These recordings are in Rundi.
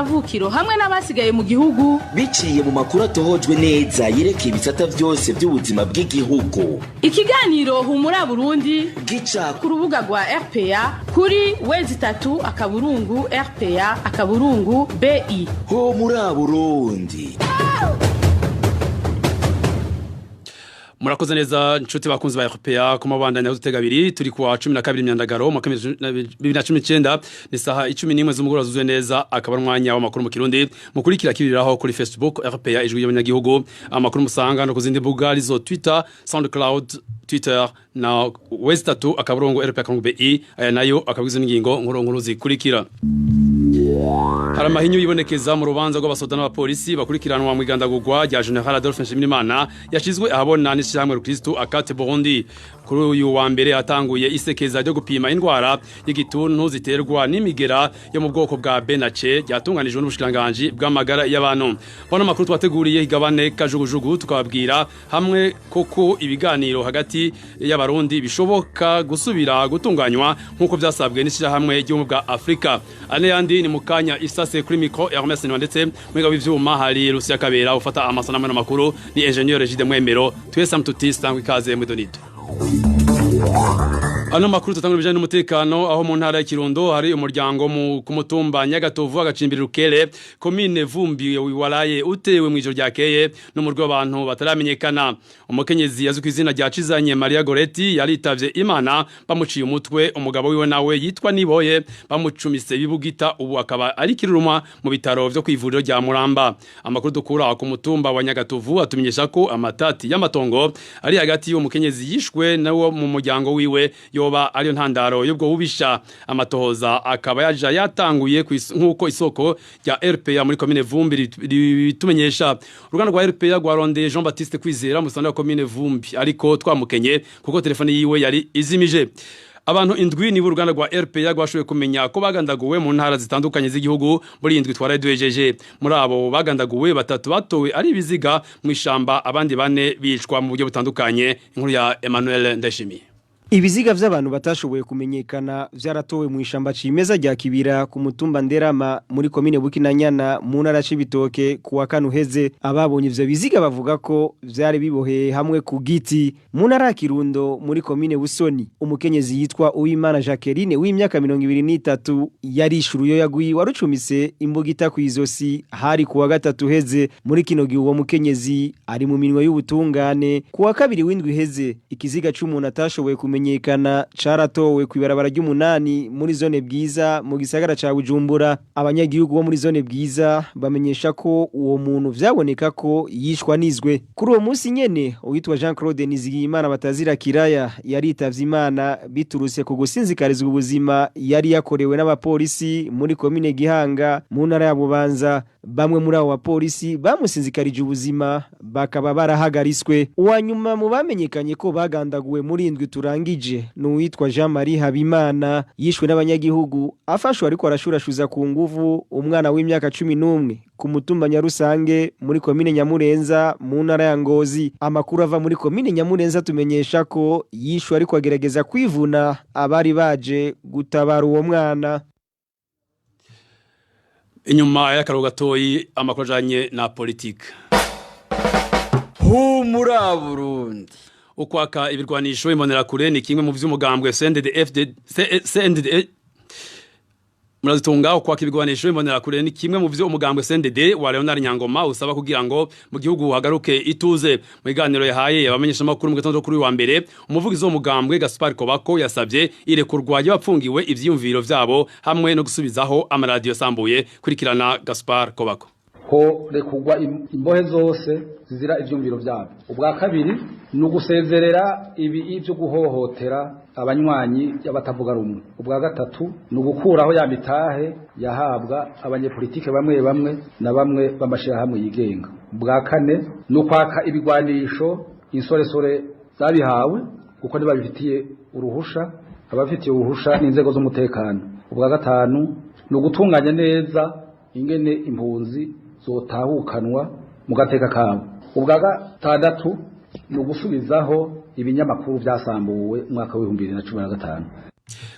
Mavukiro hamwe n'abasigaye mu gihugu. Biciye mu makuru atohojwe neza yerekeye ibisata vyose vy'ubuzima bw'igihugu. Ikiganiro Humura Burundi gica ku rubuga rwa RPA kuri w3.rpa.bi. Ho muri Burundi. Murakoze neza, nshuti bakunzi ba RPA, ku mabandanya dutega abiri. Turi kuwa 12 Myandagaro mwaka 2019, ni saha 11 z'umugoroba zuzuye neza, akaba ari umwanya w'amakuru mu Kirundi mukurikira kibiriraho kuri Facebook RPA Ijwi y'Abanyagihugu. Amakuru musanga no kuzindi mbuga arizo Twitter, SoundCloud, Twitter na w3.rpa.bi. Aya nayo akabwiza n'ingingo nkuru nkuru zikurikira. Hari amahinyu yibonekeza mu rubanza rw'abasoda n'abapolisi bakurikiranwa mu igandagurwa rya General Adolphe Nshimirimana yashizwe ahabona n'ishyirahamwe Rukristo Akate Burundi. Kuri uyu wa mbere hatanguye isekeza ryo gupima indwara y'igituntu ziterwa n'imigera yo mu bwoko bwa B na C, ryatunganijwe n'ubushikiranganji bw'amagara y'abantu. Bano makuru twateguriye igabane kajugujugu, tukababwira hamwe koko ibiganiro hagati y'Abarundi bishoboka gusubira gutunganywa nk'uko byasabwe n'ishyirahamwe ry'ubumwe bwa Afrika. Ane yandi ni mukanya isase. Kuri micro Hermes Niwa, ndetse mwiga w'ivyuma hari Lucia Kabera, ufata amasanamu n'amakuru ni Ingénieur Gide Mwemero. Twese mtuti sangwe ikaze mwidonito. Ano makuru tutangura ibijanye n'umutekano, aho mu ntara ya Kirundo hari umuryango mu ku mutumba Nyagatovu, agacimbiri Rukere, komine Vumbi, waraye utewe mu ijoro ryakeye n'umurwi w'abantu bataramenyekana. Umukenyezi yazwi ku izina rya Cizanye Maria Goretti yaritavye Imana bamuciye umutwe. Umugabo wiwe nawe yitwa Niboye bamucumise bibugita, ubu akaba ari kiruruma mu bitaro vyo kwivuriro rya Muramba. Amakuru dukura ku mutumba wa Nyagatovu atumenyesha ko amatati y'amatongo ari hagati y'uwo mukenyezi yishwe nawo mu muryango wiwe yoba ariyo ntandaro y'ubwo bubisha. Amatohoza akaba yaja yatanguye nk'uko isoko rya RPA muri komine Vumbi ritumenyesha. Uruganda rwa RPA rwarondeye Jean Baptiste Kwizera, musana wa komine Vumbi, ariko twamukenye kuko telefone yiwe yari izimije. Abantu 7 nibo uruganda rwa RPA rwashoboye kumenya ko bagandaguwe mu ntara zitandukanye z'igihugu muri indwi twaraye duhejeje. Muri abo bagandaguwe, batatu batowe ari ibiziga mu ishamba, abandi bane bicwa mu buryo butandukanye. Inkuru ya Emmanuel Ndashimiye. Ibiziga vy'abantu batashoboye kumenyekana vyaratowe mu ishamba cimeza rya Kibira ku mutumba Nderama muri komine Bukinanyana mu ntara Cibitoke kuwa kane uheze. Ababonye ivyo biziga bavuga ko vyari biboheye hamwe ku giti. Mu ntara ya Kirundo muri komine Busoni, umukenyezi yitwa Uwimana Jacqueline w'imyaka 23 yarishe uruyoya gwiwe warucumise imbugita kw'izosi, hari kuwa gatatu uheze. Muri kino gihe uwo mukenyezi ari mu minwe y'ubutungane. Kuwa kabiri w'indwi iheze, ikiziga c'umuntu atashoboye kumenyekana caratowe kw'ibarabara ry'umunani muri zone Bwiza mu gisagara ca Bujumbura. Abanyagihugu bo muri zone Bwiza bamenyesha ko uwo muntu vyaboneka ko yishwa nizwe. Kuri uwo munsi nyene, uwitwa Jean Claude Nizigiyimana batazira Kiraya yaritavye Imana biturutse ku gusinzikarizwa ubuzima yari yakorewe n'abapolisi muri komine Gihanga mu ntara ya Bubanza. Bamwe muri abo bapolisi bamusinzikarije ubuzima bakaba barahagariswe. Uwa nyuma mu bamenyekanye ko bagandaguwe muri indwi turangije ni uwitwa Jean Marie Habimana, yishwe n'abanyagihugu afashwe ariko arashurashuza ku nguvu umwana w'imyaka 11 ku mutumba Nyarusange muri komine Nyamurenza mu ntara ya Ngozi. Amakuru ava muri komine Nyamurenza tumenyesha ko yishwe ariko agerageza kwivuna abari baje gutabara uwo mwana. Inyuma y'akaruhuko gatoyi, amakuru ajanye na politike. Humura Burundi. Ukwaka ibirwanisho imbonerakure ni kimwe mu vy'umugambwe CNDD-FDD, CNDD murazitunga. Ukwaka ibigwanisho imbonerakure ni kimwe mu vyo umugambwe CNDD wa Leonard Nyangoma usaba kugira ngo mu gihugu hagaruke ituze. Mu biganiro yahaye abamenyesha makuru mu gitondo kuri wa mbere, umuvugizi wo mugambwe Gaspar Kobako yasavye irekurwa y'abapfungiwe ivyiyumviro vyabo hamwe no gusubizaho amaradiyo sambuye. Kurikirana Gaspar Kobako. Ko rekugwa imbohe zose zizira ivyumviro vyabo. Ubwa kabiri ni ugusezerera ibi byo guhohotera abanywanyi y'abatavuga rumwe. Ubwa gatatu ni ugukuraho ya mitahe yahabwa abanyepolitike bamwe bamwe na bamwe b'amashirahamwe yigenga. Ubwa kane ni ukwaka ibigwanisho insoresore zabihawe, kuko ntibabifitiye uruhusha, abafitiye uruhusha n'inzego z'umutekano. Ubwa gatanu ni ugutunganya neza ingene impunzi zotahukanwa mu gateka kabo. Ubwa gatandatu ni ugusubizaho ibinyamakuru byasambuwe umwaka w'2015.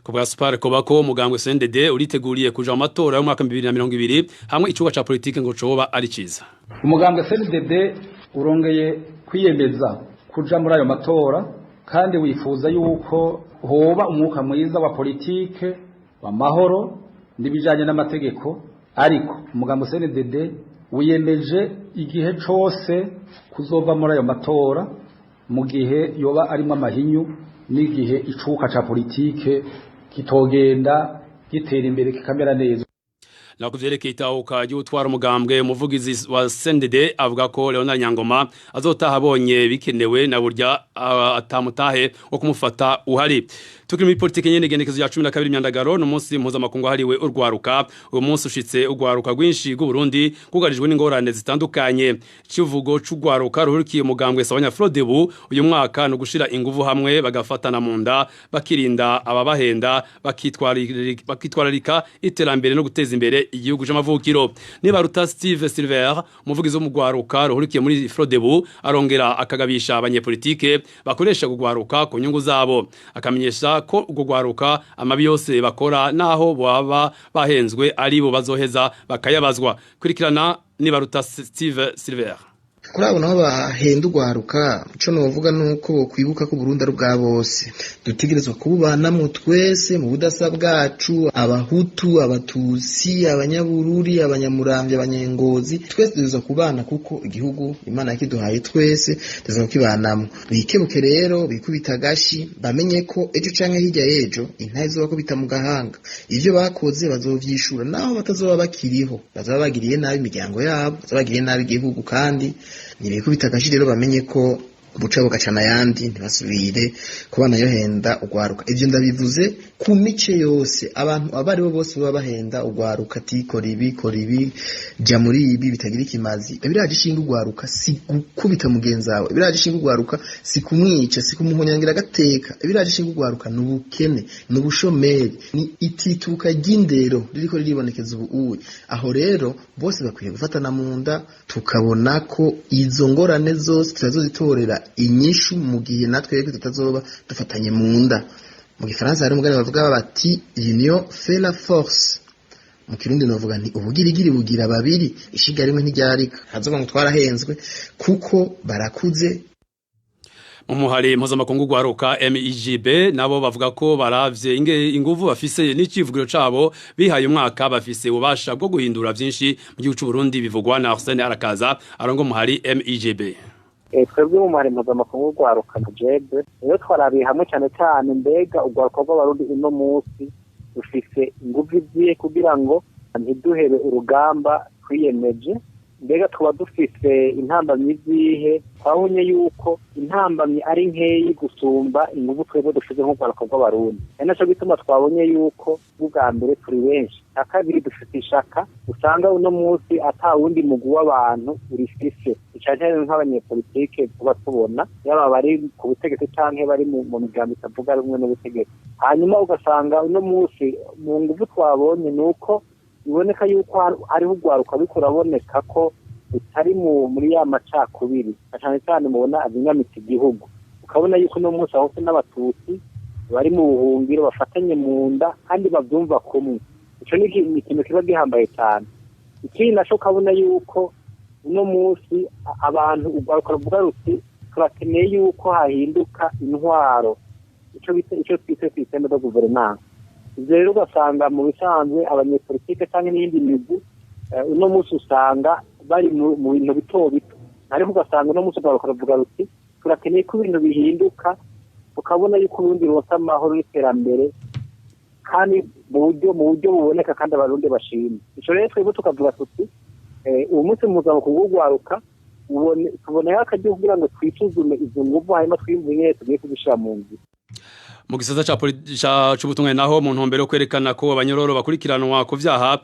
Ku bwa Spar Kobako, umugambwe CNDD uriteguriye kuja mu matora y'umwaka 2020 hamwe icuba ca politike ngo coba ari ciza. Umugambwe CNDD urongeye kwiyemeza kuja muri ayo matora, kandi wifuza yuko hoba umwuka mwiza wa politike w'amahoro n'ibijanye n'amategeko. Ariko umugambwe CNDD wiyemeje igihe cose kuzova muri ayo matora mu gihe yoba arimo amahinyu n'igihe icuka ca politike kitogenda gitera imbere kikamera neza. Na kuvyerekeye itahuka ry'utwara umugambwe, umuvugizi wa CNDD avuga ko Leonard Nyangoma azotaha abonye bikenewe, na burya atamutahe wo kumufata uhari. Tukiri muri politike nyene, igenekezo rya 12 Myandagaro n'umunsi mpuzamakungu hariwe urwaruka. Uwo munsi ushitse urwaruka rwinshi rw'u Burundi kugarijwe n'ingorane zitandukanye. Civugo c'urwaruka ruhurikiye umugambwe Sawanya Frodebu uyu mwaka no gushira inguvu hamwe, bagafatana mu nda, bakirinda ababahenda, bakitwararika iterambere no guteza imbere igihugu c'amavukiro. Niba ruta Steve Silver, umuvugizi w'umugwaruka ruhurikiye muri Frodebu, arongera akagabisha abanyepolitike bakoresha kugwaruka ku nyungu zabo, akamenyesha ko urwo gwaruka amabi yose bakora naho baba bahenzwe ari bo bazoheza bakayabazwa. Kurikirana Nibaruta Steve Silver. Kuri abo nabo bahenda urwaruka, ico novuga nuko bokwibuka ko Burundi ari ubwa bose, dutegerezwa kububanamwo twese mu budasa bwacu: abahutu, abatutsi, abanyabururi, abanyamuramvya, abanyengozi, twese dutegerezwa kubana kuko igihugu Imana yakiduhaye twese, dutegerezwa kukibanamwo. Bikebuke rero, bikubita agashi, bamenye ko ejo canke hirya y'ejo intahe izobakubita mu gahanga. Ivyo bakoze bazovyishura naho batazoba bakiriho, bazoba bagiriye nabi imiryango yabo, bazoba bagiriye nabi igihugu. Kandi ntibikubita agashi rero, bamenye ko buca bugacana ayandi, ntibasubire kubana yohenda urwaruka. Ivyo ndabivuze ku mice yose, abantu abo aribo bose baba bahenda urwaruka ati kora ibi, kora ibi, jya muri ibi bitagira ikimazi. Biriya gishinga urwaruka si gukubita mugenzi wawe, biriya gishinga urwaruka si kumwica, si kumuhonyangira agateka. Biriya gishinga urwaruka ni ubukene, ni ubushomeri, ni itituka ry'indero ririko riribonekeza ubu uwe. Aho rero bose bakwiye gufatana mu nda, tukabona ko izo ngorane zose tutazozitorera inyishu mu gihe natwe rero tutazoba dufatanye mu nda. Mu gifaransa hari umugani bavuga bati "L'union fait la force". Mu kirundi novuga nti ubugirigiri bugira babiri, ishiga rimwe ntiryarika. Hazoba ngo twarahenzwe kuko barakuze. Umuhari mpuzamakungu gwaruka MIGB nabo bavuga ko baravye inguvu bafise n'icivugiro cabo bihaye umwaka, bafise ububasha bwo guhindura vyinshi mu gihugu c'u Burundi. Bivugwa na Arsene Arakaza arongo muhari MIGB. Twebwe mu muhari mpuzamakungu gwaruka na jebe rero twarabiye hamwe cyane cyane mbega urwaruka rw'abarundi uno munsi rufise inguvu iziye kugira ngo ntiduhebe urugamba twiyemeje? Mbega tuba dufise intambamyi izihe? Twabonye yuko intambamyi ari nkeyi gusumba inguvu twebwe dufise nk'urwaruka rw'abarundi. Ari naco gituma twabonye yuko ubwa mbere turi benshi, icya kabiri dufite ishaka usanga uno munsi ata wundi mugwi w'abantu urifise, cane cyane nk'abanyepolitike tuba tubona, yaba bari ku butegetsi canke bari mu migambi itavuga rumwe n'ubutegetsi. Hanyuma ugasanga uno munsi mu nguvu twabonye ni uko biboneka yuko hariho urwaruka ariko uraboneka ko rutari muri ya macakubiri na cyane cyane mubona azingamitse igihugu. Ukabona yuko uno munsi aho n'abatutsi bari mu buhungiro bafatanye mu nda kandi bavyumva kumwe. Ico ni ikintu kiba gihambaye cyane. Ikindi naco, ukabona yuko uno munsi abantu, urwaruka ruvuga ruti turakeneye yuko hahinduka intwaro, ico bita, ico twise système de gouvernance. Ivyo rero ugasanga mu bisanzwe abanyepolitike canke n'iyindi migwi uno munsi usanga bari mu bintu bito bito, ariko ugasanga uno munsi urwaruka ruvuga ruti turakeneye ko ibintu bihinduka, tukabona yuko uburundi buronsa amahoro n'iterambere kandi mu buryo buboneka kandi abarundi bashima. Ico rero twebwe tukavuga tuti uwo munsi mpuzamakungu w'urwaruka tuboneyeho akaryo kugira ngo twisuzume izo nguvu, hanyuma twiyumve ingene tugiye kuzishira mu ngiro. Mu gisata ca c'ubutungane naho, mu ntumbero yo kwerekana ko abanyororo bakurikiranwa ku vyaha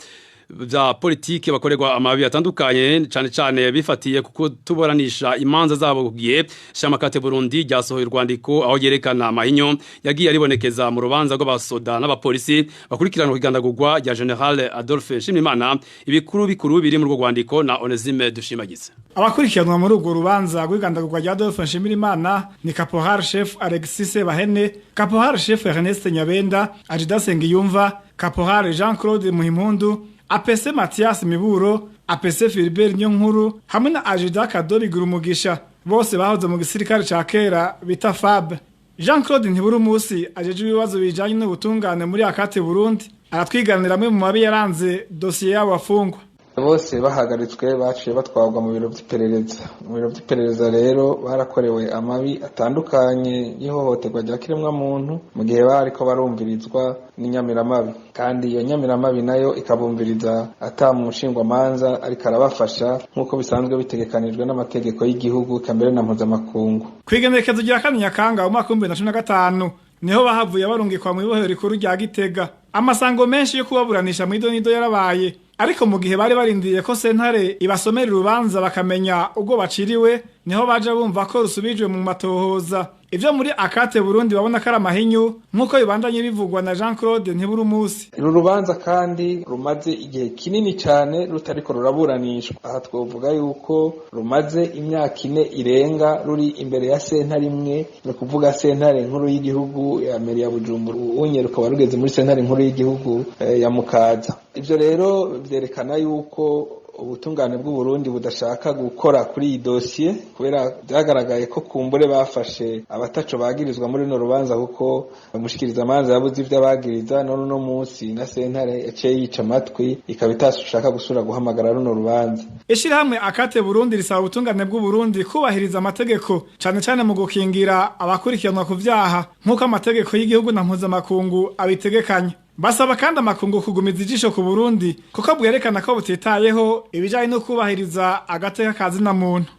vya politike bakorerwa amabi atandukanye, cane cane bifatiye kuko tuburanisha imanza zabo kugiye. Shamakate Burundi ryasohoye urwandiko aho yerekana amahinyo yagiye aribonekeza mu rubanza rw'abasoda n'abapolisi bakurikirana kwigandagurwa rya Général Adolphe Nshimirimana. Ibikuru bikuru biri muri urwo rwandiko na Onesime Dushimagize. Abakurikiranwa muri urwo rubanza rw'igandagurwa rya Adolphe Nshimirimana ni Caporal Chef Alexis Bahene, Caporal Chef Ernest Nyabenda, Adjudant Sengiyumva, Caporal Jean-Claude Muhimpundu, APC Mathias Miburo, APC Philbert Nyonkuru hamwe na Adjudant Kadori Gurumugisha, bose bahoze mu gisirikare ca kera bita FAB. Jean-Claude Ntiburumusi ajeje ibibazo bijanye n'ubutungane muri Akate Burundi aratwiganira amwe mu mabi yaranze dosiye yabo bafungwa. Bose bahagaritswe baciye batwarwa mu biro by'iperereza. Mu biro by'iperereza rero barakorewe amabi atandukanye y'ihohoterwa rya kiremwamuntu mu gihe bariko barumvirizwa n'inyamiramabi, kandi iyo nyamiramabi nayo ikabumviriza ata mushingwamanza ariko arabafasha, nk'uko bisanzwe bitegekanijwe n'amategeko y'igihugu eka mbere na mpuzamakungu. Kw'igenekerezo rya 4 Nyakanga mu mwaka w'2015 niho bahavuye barungikwa mu ibohero rikuru rya Gitega. Amasango menshi yo kubaburanisha mw'idonido yarabaye, ariko mu gihe bari barindiriye ko sentare ibasomera urubanza bakamenya ubwo baciriwe, niho baje bumva ko rusubijwe mu matohoza. Ivyo muri Akate Burundi babona ko ari amahinyu, nk'uko bibandanye bivugwa na Jean Claude Ntiburumusi. Uru rubanza kandi rumaze igihe kinini cyane rutariko ruraburanishwa. Aha twovuga yuko rumaze imyaka 4 irenga ruri imbere ya sentare imwe, ni ukuvuga sentare nkuru y'igihugu ya meri ya Bujumbura, unye rukaba rugeze muri sentare nkuru y'igihugu ya Mukaza. Ivyo rero vyerekana yuko ubutungane bw'u Burundi budashaka gukora kuri iyi dosiye, kubera byagaragaye ko kumbure bafashe abataco bagirizwa muri runo rubanza, kuko umushikiriza amanza yabuze ivyo abagiriza. None uno munsi na sentare yaciye yica amatwi, ikaba itashaka gusubira guhamagara runo rubanza. Ishirahamwe Akate Burundi risaba ubutungane bw'u Burundi kubahiriza amategeko, cane cane mu gukingira abakurikiranwa ku vyaha nk'uko amategeko y'igihugu na mpuzamakungu abitegekanya. Basaba kandi amakungu kugumiza ijisho ku Burundi, kuko bwerekana ko butitayeho ibijanye no kubahiriza agateka kazina muntu.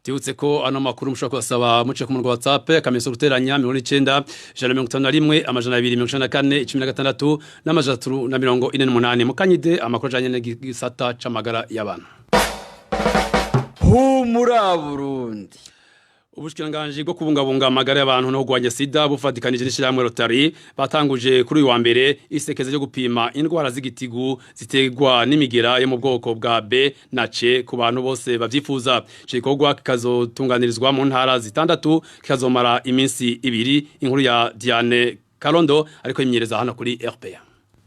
Tibutse ko ano makuru mushobora kubasaba muce ku murongo wa WhatsApp, akamenyetso guteranya 90 151 294 16 n'amajana 348. Mukanyide amakuru ajanye n'igisata c'amagara y'abantu. Humura Burundi. Ubushikiranganji bwo kubungabunga amagara y'abantu no kurwanya sida bufatikanije n'ishirahamwe Rotary batanguje kuri uyu wa mbere isekeza ryo gupima indwara z'igitigu ziterwa n'imigera yo mu bwoko bwa B na C ku bantu bose bavyifuza. Ico gikorwa kikazotunganirizwa mu ntara zitandatu, kikazomara iminsi 2. Inkuru ya Diane Karondo ariko imyereza hano kuri RPA.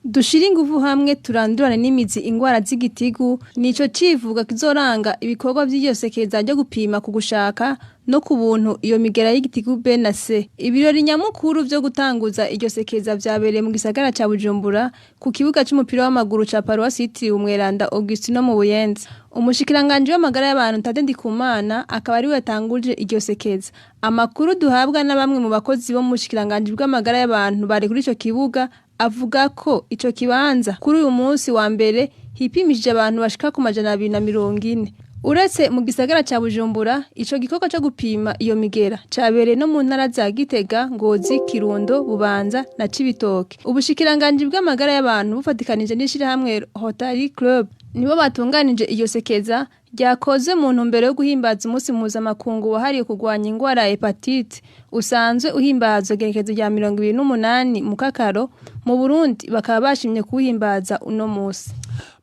Dushira inguvu hamwe turandurane n'imizi ingwara z'igitigu, nico civuga kizoranga ibikorwa vy'iryo sekeza ryo gupima ku gushaka no ku buntu iyo migera y'igitigu B na C. Ibirori nyamukuru vyo gutanguza iryo sekeza vyabereye mu gisagara ca Bujumbura ku kibuga c'umupira w'amaguru ca Paroisse yitiriwe Umweranda Augustino mu Buyenzi. Umushikiranganje w'amagara y'abantu Tade Ndikumana akaba ari we yatanguje iryo sekeza. Amakuru duhabwa na bamwe mu bakozi bo mu bushikiranganje bw'amagara y'abantu bari kuri ico kibuga avuga ko ico kibanza kuri uyu munsi wa mbere hipimishije abantu bashika ku 240. Uretse mu gisagara ca Bujumbura, ico gikorwa co gupima iyo migera cabereye no mu ntara za Gitega, Ngozi, Kirundo, Bubanza na Cibitoke. Ubushikiranganji bw'amagara y'abantu bufatikanije n'ishirahamwe Rotary Club nibo batunganije iyo sekeza ryakoze mu ntumbero yo guhimbaza umunsi mpuzamakungu wahariwe kurwanya ingwara ya hepatite, usanzwe uhimbazwa igenekerezo rya 28 mu Kakaro. Mu Burundi bakaba bashimye kuwuhimbaza uno munsi.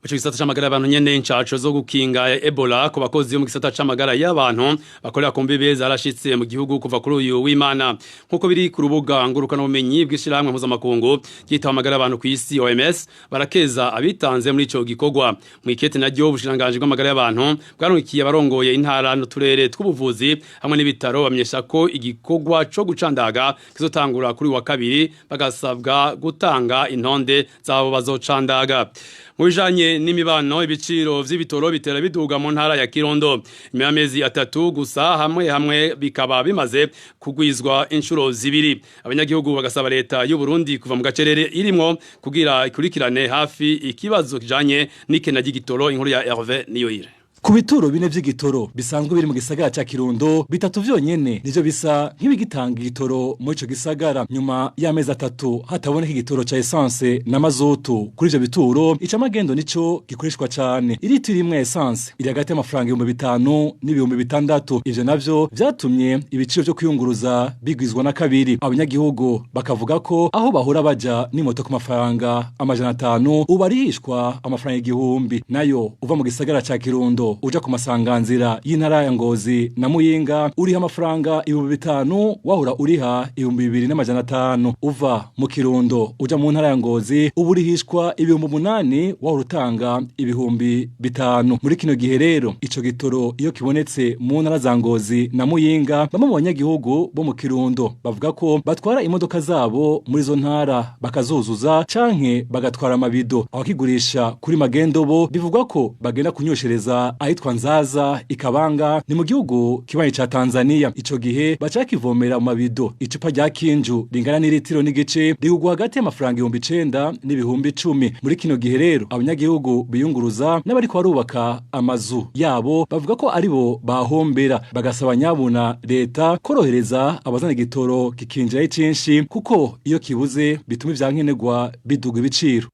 Muco gisata c'amagara y'abantu nyene, incaco zo gukinga Ebola ku bakozi bo mu gisata c'amagara y'abantu bakorera ku mbibe zarashitse mu gihugu kuva kuri uyu w'Imana, nkuko biri ku rubuga ngurukana bumenyi bw'ishirahamwe mpuzamakungu ryitaho amagara y'abantu ku isi OMS. Barakeza abitanze muri ico gikorwa. Mu ikete naryo ubushikiranganji bw'amagara y'abantu bwarungikiye abarongoye intara n'uturere tw'ubuvuzi hamwe n'ibitaro, bamenyesha ko igikorwa co gucandaga kizotangura kuri wa kabiri, bagasabwa gutanga intonde zabo bazocandaga. Mu bijanye n'imibano, ibiciro vy'ibitoro bitera biduga mu ntara ya Kirundo. Nyuma y'amezi 3 gusa, hamwe hamwe bikaba bimaze kugwizwa inshuro 2. Abanyagihugu bagasaba leta y'u Burundi kuva mu gacerere irimwo kugira ikurikirane hafi ikibazo kijanye n'ikena ry'igitoro. Inkuru ya Hervé Niyoire. Ku bituro bine vy'igitoro bisanzwe biri mu gisagara ca Kirundo, bitatu vyonyene nivyo bisa nk'ibigitanga igitoro muri ico gisagara. Nyuma y'amezi 3 hataboneka igitoro ca essence na mazutu kuri ivyo bituro, icamagendo nico gikoreshwa cane. Iritiro imwe essence iri hagati y'amafaranga 5000 n'ibihumbi 6,000. Ivyo navyo vyatumye ibiciro vyo kwiyunguruza bigwizwa na kabiri. Abanyagihugu bakavuga ko aho bahora baja n'imoto ku mafaranga 500 ubarihishwa amafaranga 1000. Nayo uva mu gisagara ca Kirundo uja ku masanganzira y'intara ya Ngozi na Muyinga uriha amafaranga 5000, wahora uriha 2500. Uva mu Kirundo uja mu ntara ya Ngozi uburihishwa 8000, wahora utanga 5000. Muri kino gihe rero ico gitoro iyo kibonetse mu ntara za Ngozi na Muyinga, bamwe mu banyagihugu bo mu Kirundo bavuga ko batwara imodoka zabo muri zo ntara bakazuzuza canke bagatwara amabido. Abakigurisha kuri magendo bo bivugwa ko bagenda kunyoshereza ahitwa Nzaza ikabanga ni mu gihugu kibanyi ca Tanzania. Ico gihe bacakivomera mu mabido. Icupa rya kinju ringana n'iritiro n'igice rigugwa hagati y'amafaranga 9000 n'ibihumbi 10. Muri kino gihe rero abanyagihugu biyunguruza n'abariko barubaka amazu yabo bavuga ko aribo bahombera, bagasaba nyabuna leta korohereza abazana igitoro kikinjira icinshi, kuko iyo kibuze bituma ivyankenerwa biduga ibiciro.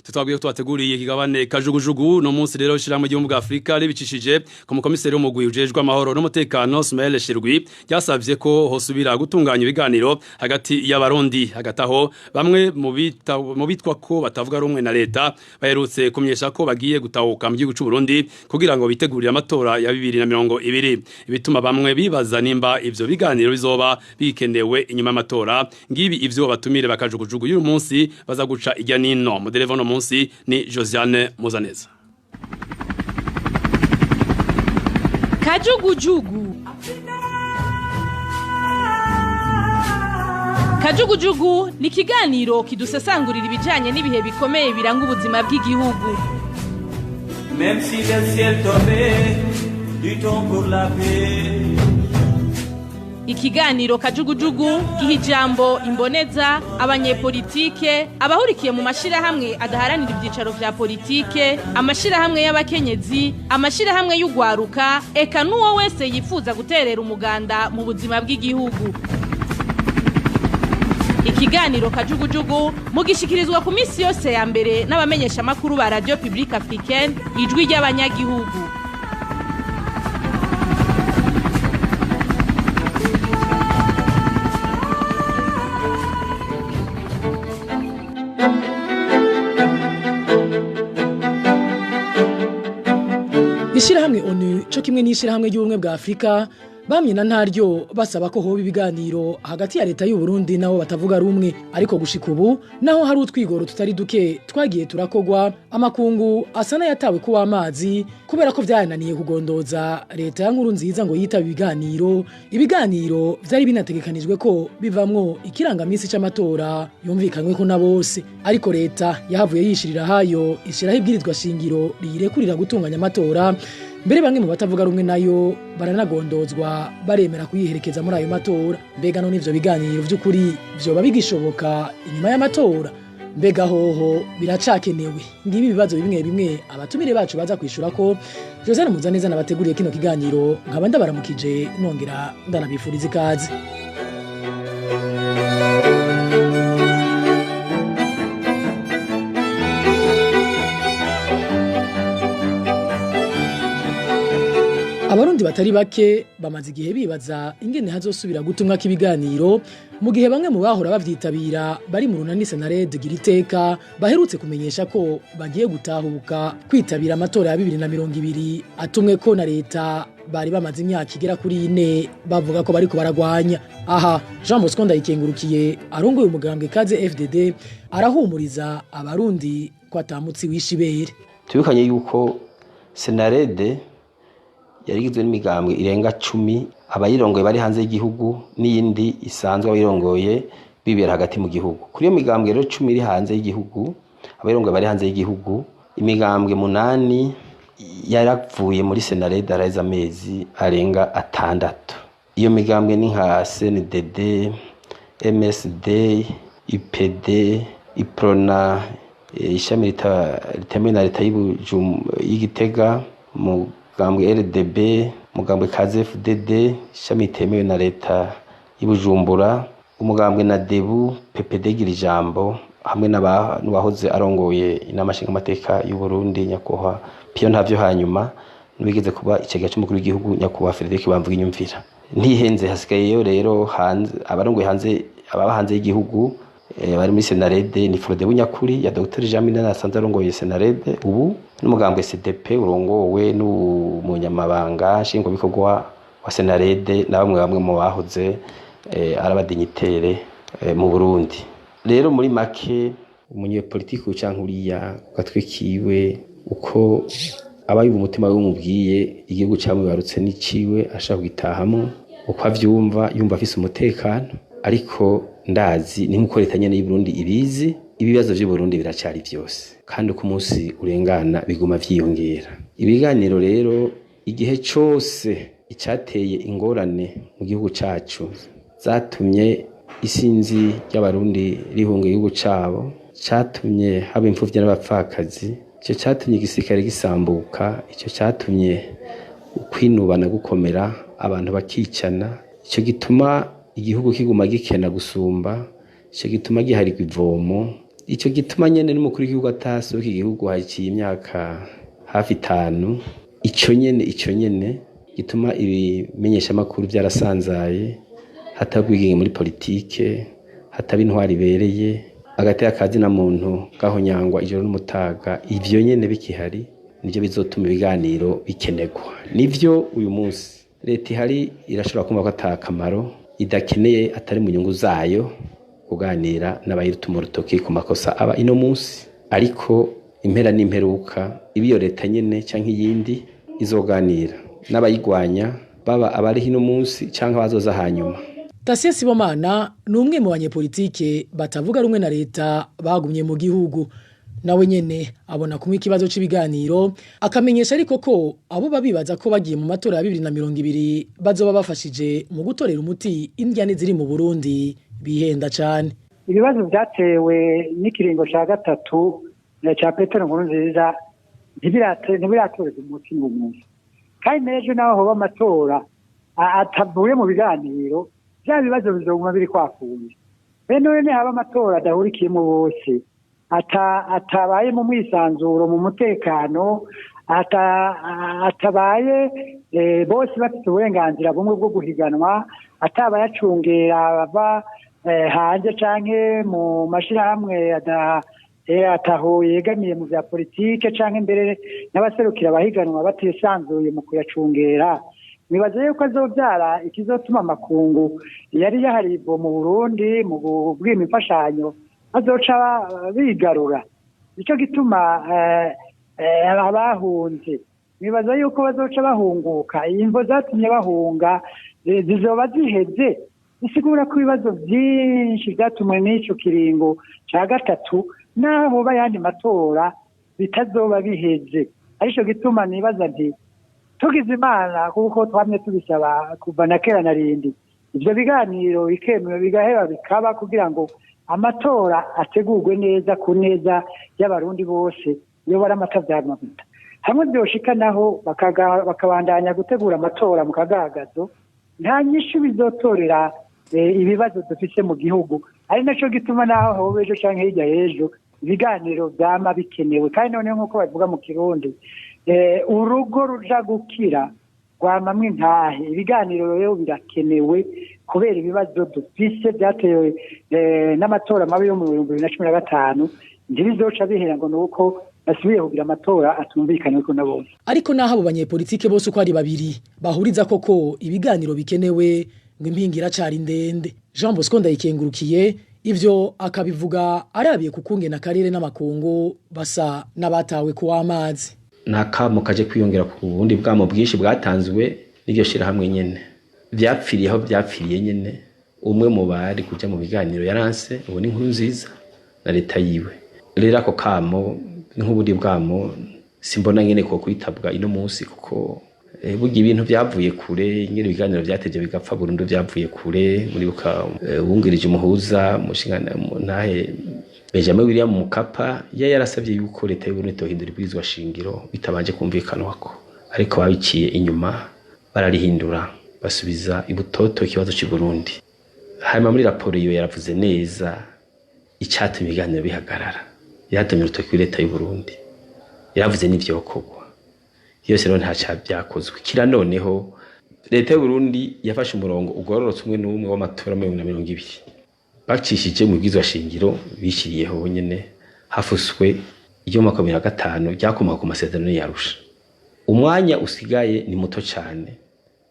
Tutwabwiye ko twateguriye ikigabane kajugujugu no munsi rero shira mu gihugu bwa Afrika ribicishije ku mukomiseri w'umugwi ujejwe amahoro n'umutekano Smail Shirwi, yasavye ko hosubira gutunganya ibiganiro hagati y'abarundi. Hagati aho bamwe mu bitwa ko batavuga rumwe na leta baherutse kumenyesha ko bagiye gutahuka mu gihugu c'u Burundi kugira ngo bitegurire amatora ya 2020, ibituma bamwe bibaza nimba ivyo biganiro bizoba bikenewe inyuma y'amatora. Ngibi ivyo batumire bakajugujugu y'uyu munsi baza guca ijya nino. Mudereva no munsi ni Josiane Muzaneza. Kajugujugu. Kajugujugu ni ikiganiro kidusesangurira ibijanye n'ibihe bikomeye biranga ubuzima bw'igihugu. Même si le ciel tombait, luttons pour la paix. Ikiganiro kajugujugu giha ijambo imboneza, abanyepolitike, abahurikiye mu mashirahamwe adaharanira ivyicaro vya politike, amashirahamwe y'abakenyezi, amashirahamwe y'ugwaruka, eka n'uwo wese yifuza guterera umuganda mu buzima bw'igihugu. Ikiganiro kajugujugu mugishikirizwa ku misi yose ya mbere n'abamenyesha makuru ba Radio Publique Africaine, ijwi ry'abanyagihugu. Ishirahamwe ONU co kimwe n'ishirahamwe ry'ubumwe bwa Afrika bamye na ntaryo basaba ko hoba ibiganiro hagati ya leta y'u Burundi nabo batavuga rumwe, ariko gushika ubu naho hari utwigoro tutari duke twagiye turakogwa, amakungu asana yatawe kuwa amazi kubera ko vyananiye kugondoza leta ya nkuru nziza ngo yitabe ibiganiro. Ibiganiro vyari binategekanijwe ko bivamwo ikirangamisi c'amatora yumvikanywe ko na bose, ariko leta yahavuye yishirira hayo ishiraho ibwirizwa shingiro riyirekurira gutunganya amatora. Mbere bamwe mu batavuga rumwe nayo baranagondozwa baremera kuyiherekeza muri ayo matora. Mbega none ivyo biganiro vy'ukuri vyoba bigishoboka inyuma y'amatora? Mbega hoho biracakenewe? Ngibi ibibazo bimwe bimwe abatumire bacu baza kwishura ko Josiane Muzaneza nabateguriye kino kiganiro, nkaba ndabaramukije nongera ndanabifuriza ikaze. Abarundi batari bake bamaze igihe bibaza ingene hazosubira gutumwa k'ibiganiro mu gihe bamwe mu bahora bavyitabira bari mu runani Senarede Giriteka baherutse kumenyesha ko bagiye gutahuka kwitabira amatora ya 2020 atumwe ko na leta bari bamaze imyaka igera kuri ine bavuga ko bariko baragwanya. Aha Jean Bosco Ndayikengurukiye arongoye umugambwe Kaze FDD arahumuriza abarundi ko atamutsi wishibere. Tubikanye yuko Senarede yarigizwe n'imigambwe irenga 10 abayirongoye bari hanze y'igihugu n'iyindi isanzwe abayirongoye bibera hagati mu gihugu. Kuri iyo migambwe rero 10 iri hanze y'igihugu, abayirongoye bari hanze y'igihugu, imigambwe 8 yaravuye muri Senarede araheze amezi arenga 6. Iyo migambwe ni nka CNDD, MSD, IPD, IPRONA, ishami ritemewe na leta y'Igitega, mu Mugambwe RDB, umugambwe KZFDD ishami ritemewe na leta y'Ibujumbura, umugambwe na Debu, PPD Girijambo, hamwe n'uwahoze arongoye inama nshingamateka y'u Burundi nyakubahwa Pio Ntavyo, hanyuma n'uwigeze kuba icegera c'umukuru w'igihugu nyakubahwa Frederic Bamvuginyumvira. Ntihenze, hasigayeyo rero hanze abarongoye hanze, ababa hanze y'igihugu, bari muri Senarede ni Frode Bunyakuri ya Dr Jean Minani asanzwe arongoye Senarede ubu, n'umugambwe CDP urongowe n'umunyamabanga nshingwabikorwa wa Senarede na bamwe bamwe mu bahoze ari abadinyitere mu Burundi. Rero muri make, umunyepolitiki canke uriya ku gatwe kiwe, uko aba yumva umutima w'umubwiye, igihugu camwibarutse n'iciwe, ashaka kugitahamo uko avyumva, yumva afise umutekano. Ariko ndazi ni nkuko leta nyene y'Uburundi ibizi, ibibazo vy'Uburundi biracari vyose, kandi uko umunsi urengana biguma vyiyongera. Ibiganiro rero, igihe cose icateye ingorane mu gihugu cacu zatumye isinzi ry'Abarundi rihunga igihugu cabo, catumye haba imfuvyi n'abapfakazi, ico catumye igisirikare gisambuka, ico catumye ukwinubana gukomera, abantu bakicana, ico gituma igihugu kiguma gikena gusumba, ico gituma giharigwa ivomo, ico gituma nyene n'umukuru w'igihugu atasohoka igihugu haciye imyaka hafi 5, ico nyene gituma ibimenyeshamakuru vyarasanzaye, hataba ubwigenge muri politike, hataba intwari ibereye, agateka kazina muntu gahonyangwa ijoro n'umutaga. Ivyo nyene bikihari nivyo bizotuma ibiganiro bikenerwa. Nivyo, uyu munsi leta ihari irashobora kumva ko ata kamaro, idakeneye, atari mu nyungu zayo kuganira n'abayirutuma urutoki ku makosa aba ino munsi, ariko impera n'imperuka iba iyo leta nyene canke iyindi izoganira n'abayigwanya, baba abari hino munsi canke abazoza hanyuma. Tasie Sibomana ni umwe mu banyepolitike batavuga rumwe na leta bagumye mu gihugu. Nawe nyene abona kumwe ikibazo c'ibiganiro, akamenyesha ariko ko abo babibaza ko bagiye mu matora ya 2020 bazoba bafashije mu gutorera umuti indyane ziri mu Burundi bihenda cane. Ibibazo vyatewe n'ikiringo ca gatatu ca Petero Nkurunziza ntibiratorerwa umuti mu munsi, kandi n'ejo naho hoba amatora atavuye mu biganiro, vya bibazo bizoguma biri kwakunze. Bene none haba amatora adahurikiyemo bose, atabaye mu mwisanzuro, mu mutekano, atabaye bose bafite uburenganzira bumwe bwo guhiganwa, atabaye acungera bava hanze canke mu mashirahamwe ataho yegamiye mu vya politike, canke mbere n'abaserukira abahiganwa batisanzuye mu kuyacungera, nibaza yuko azovyara ikizotuma amakungu yari yaharibo mu Burundi mu bwima imfashanyo azoca bigarura. Nico gituma abahunze nibaza yuko bazoca bahunguka. Imvo zatumye bahunga zizoba ziheze, bisigura ko ibibazo vyinshi vyatumwe n'ico kiringo ca gatatu naho bayandi matora bitazoba biheze. Arico gituma nibaza nti tugize Imana, kuko twamye tubisaba kuva na kera na rindi, ivyo biganiro bikemewe bigaheba bikaba kugira ngo amatora ategurwe neza ku neza y'Abarundi bose, iyo bari amata vyamavuta. Hamwe vyoshika naho bakabandanya gutegura amatora mu kagagazo, nta nyishu bizotorera ibibazo dufise mu gihugu. Ari naco gituma naho hoba ejo canke hirya y'ejo ibiganiro vyama bikenewe. Kandi noneho nk'uko babivuga mu Kirundi, urugo ruja gukira rwamamwe intahe. Ibiganiro rero birakenewe kubera ibibazo dufise vyatewe n'amatora mabi yo mu 2015 ntibizoca bihera ngo nuko basubiye kugira amatora atumvikanweko na bose. Ariko naho abo banyepolitike bose uko ari babiri bahuriza koko ibiganiro bikenewe, ngo impinga iracari ndende. Jean Bosco Ndayikengurukiye ivyo akabivuga arabiye kukungena akarere n'amakungu basa n'abatawe ku amazi. Nakamo kaje kwiyongera ku bundi bwamo bwinshi bwatanzwe n'iryo shirahamwe nyene. Vyapfiriye aho vyapfiriye nyene, umwe mu bari kuja mu biganiro yaranse, ubu ni inkuru nziza na leta yiwe. Rero ako kamo nk'ubundi bwamo simbona nyene ko kwitabwa ino munsi, kuko burya ibintu vyavuye kure, nyene ibiganiro vyateje bigapfa burundu vyavuye kure. Muribuka uwungirije umuhuza mushingana ntahe Benjamin William Mkapa yarasavye yuko leta y'u Burundi itohindura ibwirizwa shingiro bitabanje kumvikanwako. Ariko babiciye inyuma bararihindura, basubiza ibutoto ikibazo cy'u Burundi. Hanyuma muri raporo iyo yaravuze neza icyatumye ibiganiro bihagarara, yaratumye urutoki kuri leta y'u Burundi, yaravuze n'ivyokorwa yose. Rero nta byakozwe. Kira noneho leta y'u Burundi yafashe umurongo ugororotse umwe n'umwe w'amatora 2020 bacishije mu bwizwa shingiro bishyiriyeho nyene, hafuswe iryo mu 2005 ryakomoka ku masezerano yarusha. Umwanya usigaye ni muto cyane,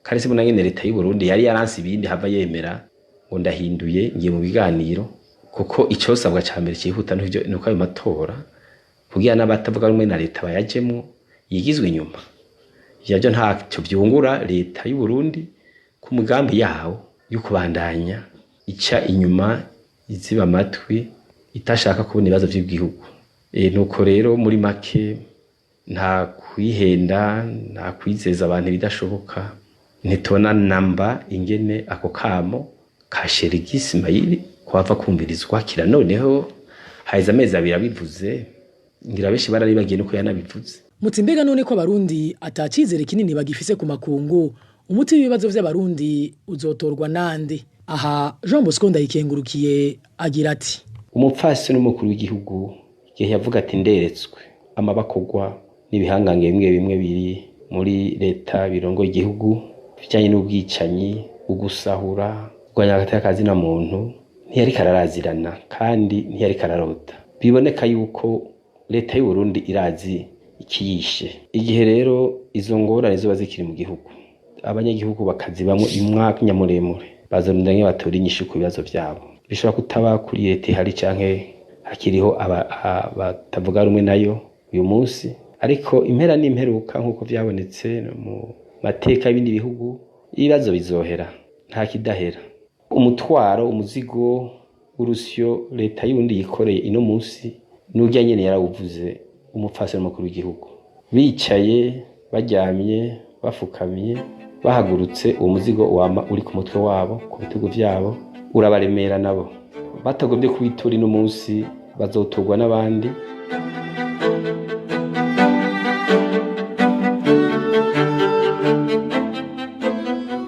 kandi se nyene leta y'u Burundi yari yaranse ibindi hava yemera ngo ndahinduye ngiye mu biganiro, kuko icosabwa ca mbere cyihuta nuko ayo matora kugira n'abatavuga rumwe na leta bayajemwo yigizwe inyuma. Ivyo ntacyo vyungura leta y'u Burundi ku mugambi yawo yo kubandanya ica inyuma, iziba amatwi, itashaka kubona ibibazo vy'igihugu. Nuko rero muri make nta kwihenda, nta kwizeza abantu ibidashoboka. Ntitubona namba ingene ako kamo ka Sherigi Ismail kwava kumvirizwa. Kira noneho haheze amezi 2 abivuze, ngira benshi bararibagiye nuko yanabivuze. Muti mbega none ko abarundi atacizere kinini bagifise ku makungu, umuti w'ibibazo vy'abarundi uzotorwa nande? Aha Jean Bosco Ndayikengurukiye agira ati: Umupfasi n'umukuru w'igihugu igihe yavuga ati nderetswe amabakogwa n'ibihangange bimwe bimwe biri muri leta birongo igihugu bijanye n'ubwicanyi, ugusahura, kurwanya agateka na muntu, ntiyari kararazirana kandi ntiyari kararota. Biboneka yuko leta y'u Burundi irazi ikiyishe. Igihe rero izo ngorane zoba zikiri mu gihugu, abanyagihugu bakazibamwo umwanya muremure, bazorunda batora inyishu ku bibazo vyabo. Bishobora kutaba kuri leta ihari canke hakiriho abatavuga rumwe nayo uyu munsi, ariko impera n'imperuka nk'uko vyabonetse mu mateka y'ibindi bihugu, ibibazo bizohera, nta kidahera. Umutwaro, umuzigo w'urusyo leta y'ubundi yikoreye ino munsi n'urya nyene yarawuvuze umupfasoni mukuru w'igihugu. Bicaye, baryamye, bafukamye, bahagurutse, uwo muzigo wama uri ku mutwe wabo, ku bitugu vyabo, urabaremera. Nabo batagombye kuwitura ino munsi, bazoturwa n'abandi.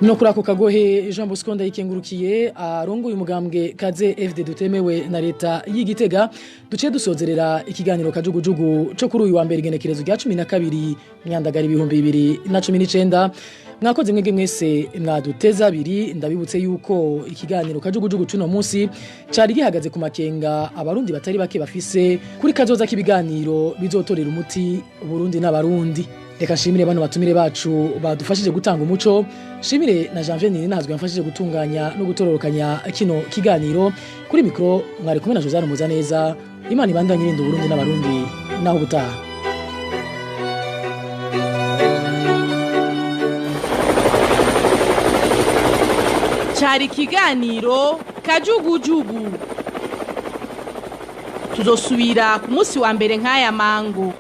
No kuri ako kagohe Jean Bosco Ndayikengurukiye arongoye umugambwe kaze FD dutemewe na leta y'Igitega, duce dusozerera ikiganiro kajugujugu cyo kuri uyu wa mbere igenekerezo rya 12 Myandagara 2019. Mwakoze mwege mwese mwaduteza abiri. Ndabibutse yuko ikiganiro kajugujugu cuno munsi cari gihagaze ku makenga abarundi batari bake bafise kuri kazoza k'ibiganiro bizotorera umuti Burundi n'abarundi. Reka nshimire bano batumire bacu badufashije gutanga umuco, shimire na Janvier Ninazwe yamfashije gutunganya no gutororokanya kino kiganiro. Kuri mikro mwari kumwe na Josiane Muzaneza. Imana ibandanye irinda Burundi n'abarundi, naho ubutaha. Cari ikiganiro kajugujugu, tuzosubira ku munsi wa mbere nk'aya mango.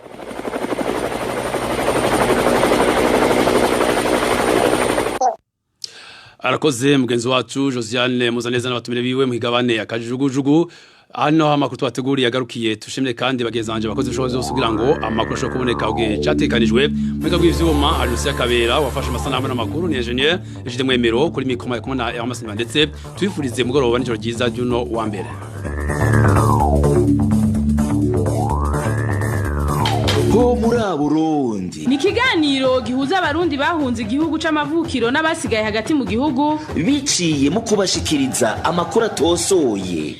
Arakoze mugenzi wacu Josiane Muzaneza n'abatumire biwe muhigabane akajugujugu. Hano amakuru twateguriye agarukiye. Tushimire kandi bagenzi banje bakoze ibishoboka byose kugira ngo amakuru ashobore kuboneka ugihe cyatekanijwe. Muhinga bw'ivyuma ari Lucia Kabera wafashe amasanamu n'amakuru, ni engineer Egide Mwemero kuri mikro kumwe na Hermas ndetse twifurize mugoroba n'ijoro ryiza ry'uno wa mbere. Ho muri Burundi ni ikiganiro gihuza abarundi bahunze igihugu c'amavukiro n'abasigaye hagati mu gihugu, biciye mu kubashikiriza amakuru atosoye.